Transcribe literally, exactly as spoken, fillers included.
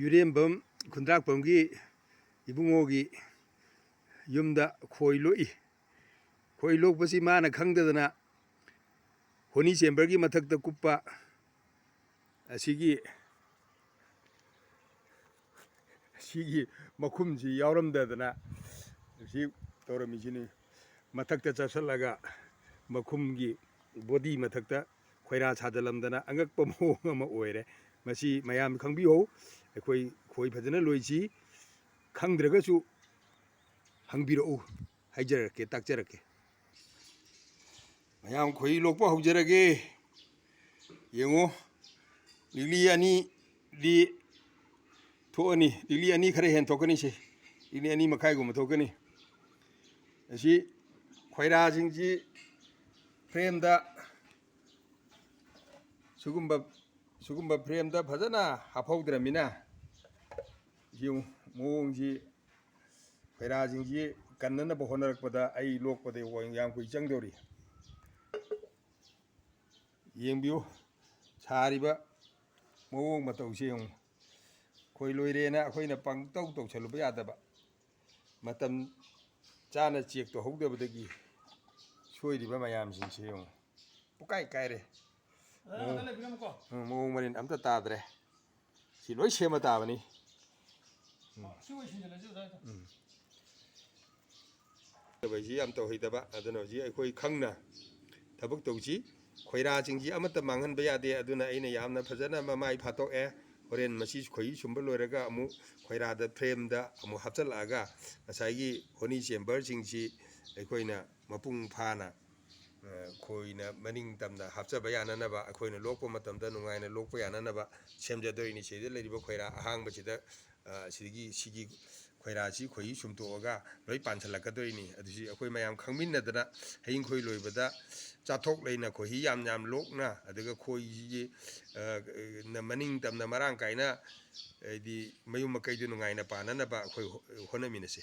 ꯌꯨꯔꯦꯝꯕꯝ ꯈꯨꯟꯗ꯭ꯔꯥꯛꯄꯝꯒꯤ ꯏꯕꯨꯡꯉꯣꯒꯤ ꯌꯨꯝꯗ ꯈꯣꯏ ꯂꯣꯛꯏ꯫ ꯈꯣꯏ ꯂꯣꯛꯄꯁꯤ ꯃꯥꯅ ꯈꯪꯗꯗꯅ ꯍꯣꯅꯤ ꯆꯦꯝꯕꯔꯒꯤ ꯃꯊꯛꯇ ꯀꯨꯞꯄ ꯑꯁꯤꯒꯤ, ꯑꯁꯤꯒꯤ ꯃꯈꯨꯝꯁꯤ ꯌꯥꯎꯔꯝꯗꯗꯅ ꯁꯤ ꯇꯧꯔꯝꯃꯤꯁꯤꯅꯤ꯫ ꯃꯊꯛꯇ ꯆꯞꯁꯤꯜꯂꯒ ꯃꯈꯨꯝꯒꯤ ꯕꯣꯗꯤ ꯃꯊꯛꯇ ꯈꯣꯏꯔꯥ ꯁꯥꯖꯤꯜꯂꯝꯗꯅ ꯑꯉꯛꯄ ꯃꯑꯣꯡ ꯑꯃ ꯑꯣꯏꯔꯦ꯫ ꯃꯁꯤ ꯃꯌꯥꯝ ꯈꯪꯕꯤꯍꯧ꯫ ꯑꯩꯈꯣꯏ ꯈꯣꯏ ꯐꯖꯅ ꯂꯣꯏꯁꯤ꯫ ꯈꯪꯗ꯭ꯔꯒꯁꯨ ꯍꯪꯕꯤꯔꯛꯎ, ꯍꯥꯏꯖꯔꯛꯀꯦ, ꯇꯥꯛꯆꯔꯛꯀꯦ꯫ ꯃꯌꯥꯝ ꯈꯣꯏ ꯂꯣꯛꯄ ꯍꯧꯖꯔꯒꯦ꯫ ꯌꯦꯡꯉꯨ, ꯂꯤꯛꯂꯤ ꯑꯅꯤꯗꯤ ꯊꯣꯛꯑꯅꯤ꯫ ꯂꯤꯛꯂꯤ ꯑꯅꯤ ꯈꯔ ꯍꯦꯟ ꯊꯣꯛꯀꯅꯤ꯫ ꯁꯤ ꯂꯤꯛꯂꯤ ꯑꯅꯤ ꯃꯈꯥꯏꯒꯨꯝꯕ ꯊꯣꯛꯀꯅꯤ꯫ ꯑꯁꯤ ꯈꯣꯏꯔꯥꯁꯤꯡꯁꯤ ꯐ꯭ꯔꯦꯝꯗ, ꯁꯤꯒꯨꯝꯕ, ꯁꯤꯒꯨꯝꯕ ꯐ꯭ꯔꯦꯝꯗ ꯐꯖꯅ ꯍꯥꯞꯍꯧꯗ꯭ꯔꯃꯤꯅ, ꯌꯦꯡꯉꯨ ꯃꯑꯣꯡꯁꯤ, ꯈꯣꯏꯔꯥꯁꯤꯡꯁꯤ ꯀꯟꯅꯅꯕ ꯍꯣꯠꯅꯔꯛꯄꯗ ꯑꯩ ꯂꯣꯛꯄꯗ ꯌꯥꯝ ꯀꯨꯏ ꯆꯪꯗꯧꯔꯤ꯫ ꯌꯦꯡꯕꯤꯌꯨ, ꯁꯥꯔꯤꯕ ꯃꯑꯣꯡ ꯃꯇꯧꯁꯦ ꯌꯦꯡꯉꯨ꯫ ꯈꯣꯏ ꯂꯣꯏꯔꯦꯅ ꯑꯩꯈꯣꯏꯅ ꯄꯪꯇꯧ ꯇꯧꯁꯜꯂꯨꯕ ꯌꯥꯗꯕ꯫ ꯃꯇꯝ ꯆꯥꯅ ꯆꯦꯛ ꯇꯧꯍꯧꯗꯕꯗꯒꯤ ꯁꯣꯏꯔꯤꯕ ꯃꯌꯥꯝꯁꯤꯡꯁꯦ ꯌꯦꯡꯉꯨ꯫ ꯄꯨꯀꯥꯏ ꯀꯥꯏꯔꯦ꯫ ꯃꯑꯣꯡ, ꯎꯝ, ꯃꯑꯣꯡ ꯃꯔꯤꯟ ꯑꯝꯇ ꯇꯥꯗ꯭ꯔꯦ꯫ ꯁꯤ ꯂꯣꯏ ꯁꯦꯝꯕ ꯇꯥꯕꯅꯤ꯫ ꯎꯝ꯫ ꯎꯝ꯫ ꯍꯩꯁꯤ ꯌꯥꯝ ꯇꯧꯍꯩꯗꯕ꯫ ꯑꯗꯨꯅ ꯍꯧꯖꯤꯛ ꯑꯩꯈꯣꯏ ꯈꯪꯅ ꯊꯕꯛ ꯇꯧꯁꯤ꯫ ꯈꯣꯏꯔꯥꯁꯤꯡꯁꯤ ꯑꯃꯠꯇ ꯃꯥꯡꯍꯟꯕ ꯌꯥꯗꯦ꯫ ꯑꯗꯨꯅ ꯑꯩꯅ ꯌꯥꯝꯅ ꯐꯖꯅ ꯃꯃꯥꯏ ꯐꯥꯠꯇꯣꯛꯑꯦ꯫ ꯍꯣꯔꯦꯟ ꯃꯁꯤ ꯈꯣꯏꯍꯤ ꯁꯨꯝꯕ ꯂꯣꯏꯔꯒ ꯑꯃꯨꯛ ꯈꯣꯏꯔꯥꯗ ꯐ꯭ꯔꯦꯝꯗ ꯑꯃꯨꯛ ꯍꯥꯞꯆꯤꯜꯂꯛꯑꯒ ꯉꯁꯥꯏꯒꯤ ꯍꯣꯅꯤ ꯆꯦꯝꯕꯔꯁꯤꯡꯁꯤ ꯑꯩꯈꯣꯏꯅ ꯃꯄꯨꯡ ꯐꯥꯅ, ꯑ, ꯈꯣꯏꯅ ꯃꯅꯤꯡ ꯇꯝꯅ ꯍꯥꯞꯆꯕ ꯌꯥꯅꯅꯕ, ꯑꯩꯈꯣꯏꯅ ꯂꯣꯛꯄ ꯃꯇꯝꯗ ꯅꯨꯡꯉꯥꯏꯅ ꯂꯣꯛꯄ ꯌꯥꯅꯅꯕ ꯁꯦꯝꯖꯗꯣꯏꯅꯤ꯫ ꯁꯤꯗ ꯂꯩꯔꯤꯕ ꯈꯣꯏꯔꯥ ꯑꯍꯥꯡꯕꯁꯤꯗ, ꯑ, ꯁꯤꯗꯒꯤ, ꯁꯤꯒꯤ ꯈꯣꯏꯔꯥꯁꯤ ꯈꯣꯏꯍꯤ ꯁꯨꯝꯇꯣꯛꯑꯒ ꯂꯣꯏ ꯄꯥꯟꯁꯤꯜꯂꯛꯀꯗꯣꯏꯅꯤ꯫ ꯑꯗꯨꯁꯤ ꯑꯩꯈꯣꯏ ꯃꯌꯥꯝ ꯈꯪꯃꯤꯟꯅꯗꯅ ꯍꯌꯤꯡ ꯈꯣꯏ ꯂꯣꯏꯕꯗ ꯆꯥꯊꯣꯛ ꯂꯩꯅ ꯈꯣꯏꯍꯤ ꯌꯥꯝ ꯌꯥꯝ ꯂꯣꯛꯅ, ꯑꯗꯨꯒ ꯈꯣꯏꯁꯤꯒꯤ, ꯑ, ꯅ ꯃꯅꯤꯡ ꯇꯝꯅ ꯃꯔꯥꯡ ꯀꯥꯏꯅ, ꯍꯥꯏꯗꯤ ꯃꯌꯨꯝ ꯃꯀꯩꯗꯨ ꯅꯨꯡꯉꯥꯏꯅ ꯄꯥꯟꯅꯅꯕ ꯑꯩꯈꯣꯏ ꯍꯣ-, ꯍꯣꯠꯅꯃꯤꯟꯅꯁꯤ꯫